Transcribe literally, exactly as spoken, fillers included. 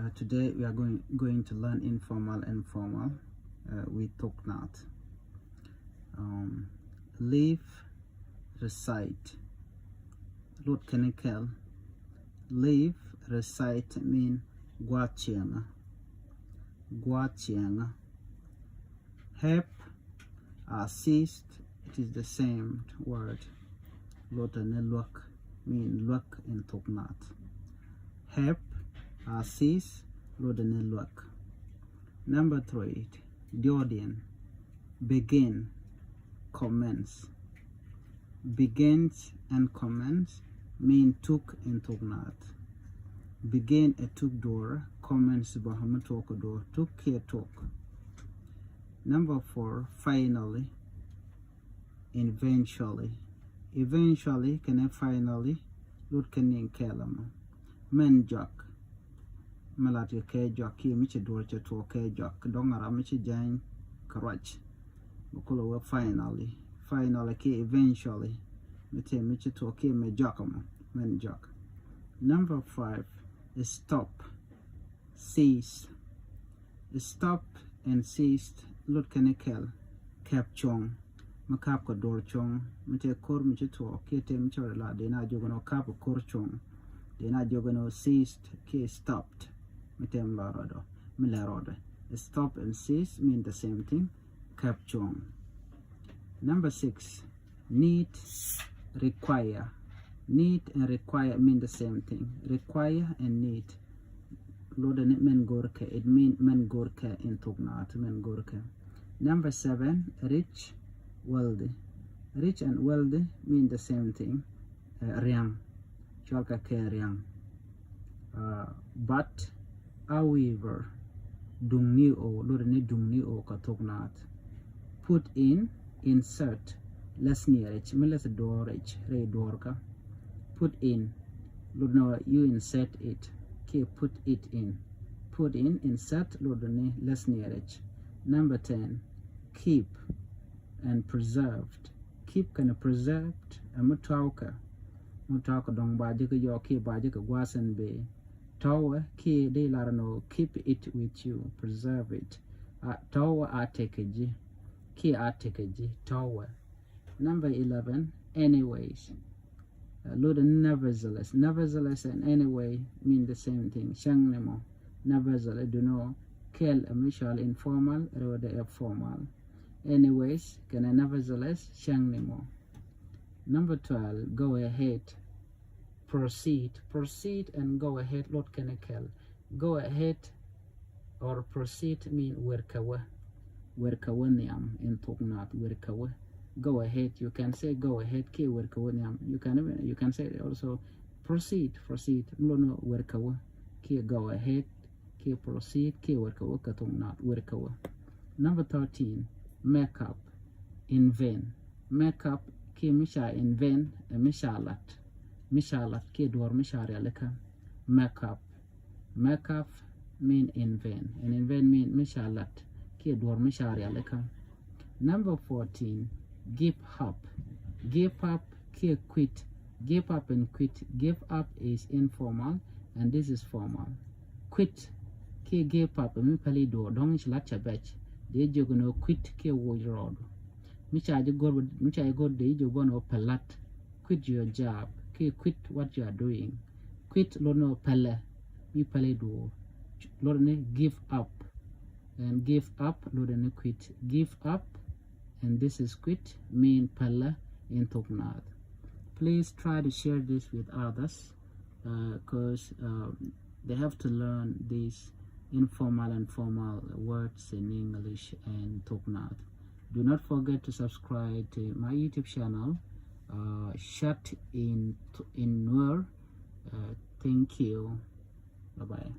Uh, today we are going, going to learn informal and formal, uh, with Thok Naath. Um, live, recite. Lot kɛn kɛl. Live, recite mean gua̱a̱th cieŋä. Gua̱a̱th cieŋä. Help, assist, it is the same word. Lotdɛ ni luäk, mean luäk in Thok Naath. Help, assist, lotdɛ ni luäk. Number three, diɔ̱ɔ̱diɛn. Begin, commence. Begins and commence mean tuk in Thok Naath. Begin ɛ tuk duɔ̱ɔ̱rä, commence bä mi tuɔk kɛ duɔ̱ɔ̱r, tuk kiɛ tuk. Number four, finally, eventually. Eventually kɛnɛ finally, lot kɛn ni kɛɛl ɛmɔ. Mɛn jɔak. Mi lat kɛ kɛ jɔak kiɛ mi ci duɔ̱ɔ̱r cɛ tuɔk kɛ jɔak. Dɔ̱ŋ a ram mi ci jany kɛ ruac. Bi kulɛ wee finally. Finally kiɛ eventually. Mi tëë mi ci tuɔk kiɛ mɛ jɔak ɛmɔ. Mɛn jɔak. Number five, stop. Cease. Stop and cease. Lot kɛn kɛl. Kɛp cuɔ̱ŋ. Mi kap kɛ duɔ̱ɔ̱r cuɔ̱ŋ. Mi tëë ko̱r mi ci tuɔk kiɛ tëë mi ci rɔ la dee na jiök ɛn ɣöö kap kɛ ko̱r cuɔ̱ŋ. Dee na jiök ɛn ɣöö ceased kiɛ stopped. Mi tëë mi la rɔɔdɔ. Mi lɛ rɔɔdɛ. Stop and cease mean the same thing. Kɛp cuɔ̱ŋ. Number six, need, require. Need and require mean the same thing. Require and need. Lotdɛ ni mɛn go̱o̱rkɛ, it mean mɛn go̱o̱rkɛ in Thok Naath, mɛn go̱o̱rkɛ. Number seven, rich, wealthy. Rich and wealthy mean the same thing. Uh, riaŋ. Cɔalkɛ kɛ riaŋ. Uh, but, however, duŋni ɣöö, lotdɛ ni duŋni ɣöö kɛ Thok Naath. Put in, insert, läth ni rɛc, mi läth duɔ̱ɔ̱r rɛc, rɛy duɔ̱ɔ̱rkä. Put in, lotdɛ ni you insert it, kiɛ put it in. Put in, insert, lotdɛ ni läth ni rɛc. Number ten, keep and preserved. Keep kɛnɛ preserved ɛ mi tɔ̱ɔ̱kɛ. Mi tɔ̱ɔ̱kɛ dɔ̱ŋ ba ji̱ kɛ yɔɔk kiɛ ba ji̱ kɛ gua̱a̱th ɛn bee. Tɔ̱ɔ̱wɛ kiɛ dee lar ɛn ɣöö keep it with you, preserve it. A tɔ̱ɔ̱wɛ a tekɛ ji̱ kiɛ a tekɛ ji̱ tɔ̱ɔ̱wɛ. Number eleven, anyways. Uh, lotdɛ ni nevertheless. Nevertheless and anyway mean the same thing. Cäŋ ni mɔ. Nevertheless, duŋni ɣöö kɛl ɛ mi cɔal informal, rɛwdɛ ɛ formal. Anyways kɛnɛ nevertheless, cäŋ ni mɔ. Number twelve, go ahead. Proceed. Proceed and go ahead, lot kɛn kɛl. Go ahead or proceed mean wer kɛ wä. Wer kɛ wä nhiam in Thok Naath, wer kɛ wä. Go ahead, you can say go ahead kiɛ wer kɛ wä nhiam. You can even, you can say also proceed, proceed. Mi lot ni wer kɛ wä kiɛ go ahead kiɛ proceed kiɛ wer kɛ wä kɛ Thok Naath, wer kɛ wä. Number thirteen, make up, invent. Make up kiɛ mi ca invent ɛ mi ca lat. Mi ca lat kiɛ duɔ̱ɔ̱r mi ca rialikä. Make up. Make up mean invent. And invent mean mi ca lat kiɛ duɔ̱ɔ̱r mi ca rialikä. Number fourteen, give up. Give up kiɛ quit. Give up and quit. Give up is informal and this is formal. Quit kiɛ give up mi päli duɔ̱ɔ̱r, dɔ̱ŋ ci lat cɛ bɛc. Dee jiök ni quit kiɛ woc rɔɔdu. Mi ca ji̱ go̱r, mi ca ji̱ go̱r dee ji̱ go̱r ni päl lat. Quit your job kiɛ quit what you are doing. Quit lot ni päl ɛ mi päli duɔ̱ɔ̱r. Lot ni give up. And give up lot ni quit. Give up and this is quit mean päl ɛ in Thok Naath. Please try to share this with others, uh, 'cause, uh, they have to learn these informal and formal words in English and Thok Naath. Do not forget to subscribe to my YouTube channel, uh, Chat in, in Nuer. Uh, thank you. Bye-bye.